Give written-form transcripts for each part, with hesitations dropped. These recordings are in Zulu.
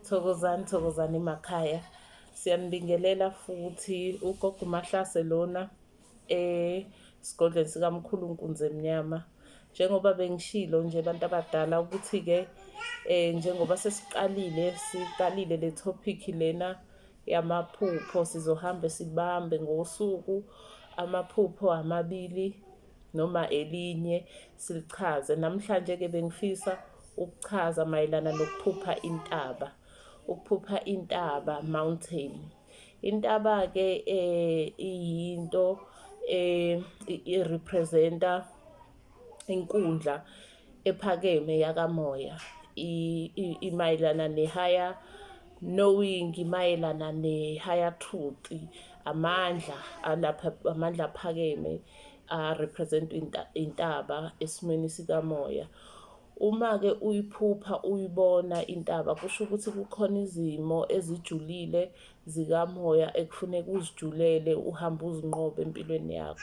Thokozani, thokozani emakhaya. Siyanibingelela futhi ugogo uMahlase lona esigodlweni sikaMkhulu Nkunzemnyama. Njengoba bengishilo nje abantu abadala ukuthi-ke njengoba sesiqalile siqalile le topic lena yamaphupho sizohambe sibambe ngosuku amaphupho amabili noma elinye silichaze. Namhlanje-ke bengifisa ukuchaza mayelana nokuphupha intaba. Ukuphupha intaba, mountain. Intaba-ke iyinto i-represent-a inkundla ephakeme yakamoya. Imayelana ne-higher knowing, imayelana ne-higher truth, amandla alapha, amandla aphakeme a-represent-wa intaba esimweni sikamoya. Uma-ke uyiphupha uyibona intaba kusho ukuthi kukhona izimo ezijulile zikamoya ekufuneka uzijulele uhambe uzinqobe empilweni yakho.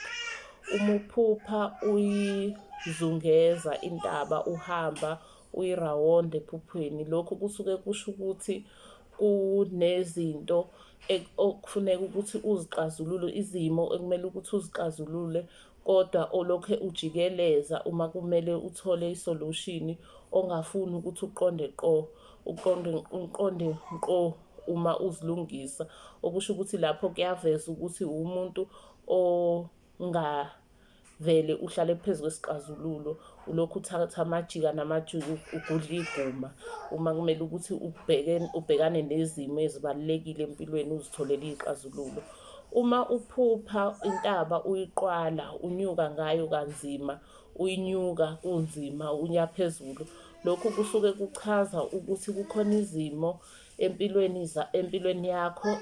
Uma uphupha uyizungeza intaba uhamba uyirawonda ephuphweni, lokhu kusuke kusho ukuthi kunezinto okufuneka ukuthi uzixazulule, izimo ekumele ukuthi uzixazulule kodwa olokhe ujikeleza uma kumele uthole i-solution ongafuni ukuthi uqonde qo, uqonde uqonde ngqo uma uzilungisa. Okusho ukuthi lapho kuyaveza ukuthi uwumuntu ongavele uhlale phezu kwesixazululo, ulokhu uthatha amajika namajika ugudla iguma uma kumele ukuthi ubheke ubhekane nezimo ezibalulekile empilweni uzitholele iy'xazululo. Uma uphupha intaba uyiqwala unyuka ngayo kanzima, uyinyuka kunzima uya phezulu, lokhu kusuke kuchaza ukuthi kukhona izimo empilweni empilweni yakho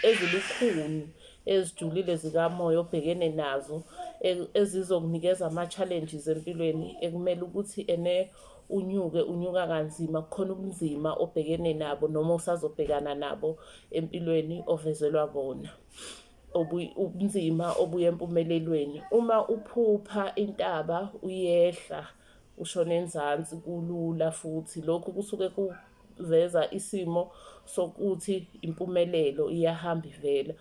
ezilukhuni ezijulile zikamoya obhekene nazo ezizokunikeza ama-challenges empilweni ekumele ukuthi ene unyuke unyuka kanzima kukhona ubunzima obhekene nabo noma osazobhekana nabo empilweni ovezelwa bona ubunzima obuya empumelelweni. Uma uphupha intaba uyehla ushone enzansi kulula futhi lokhu kusuke kuveza isimo sokuthi impumelelo iyahamba ivela.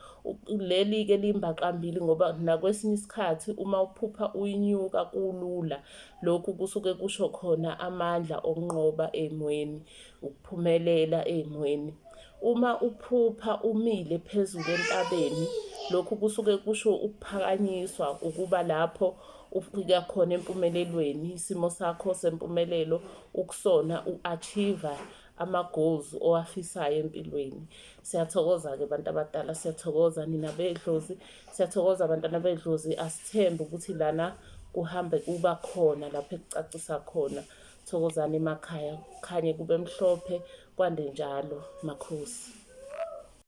Leli-ke limbaxambili ngoba nakwesinye isikhathi uma uphupha uyinyuka kulula, lokhu kusuke kusho khona amandla okunqoba ey'mweni, ukuphumelela ey'mweni. Uma uphupha umile phezulu entabeni, lokhu kusuke kusho ukuphakanyiswa, ukuba lapho ufika khona empumelelweni, isimo sakho sempumelelo ukusona u-achieve-a ama-goals owafisayo empilweni. Siyathokoza-ke bantu abadala, siyathokoza nina bedlozi, siyathokoza bantwana bedlozi. Asithembe ukuthi lana kuhambe kuba khona lapho ekucacisa khona. Thokozani emakhaya, kukhanye kube mhlophe, kwande njalo makhosi.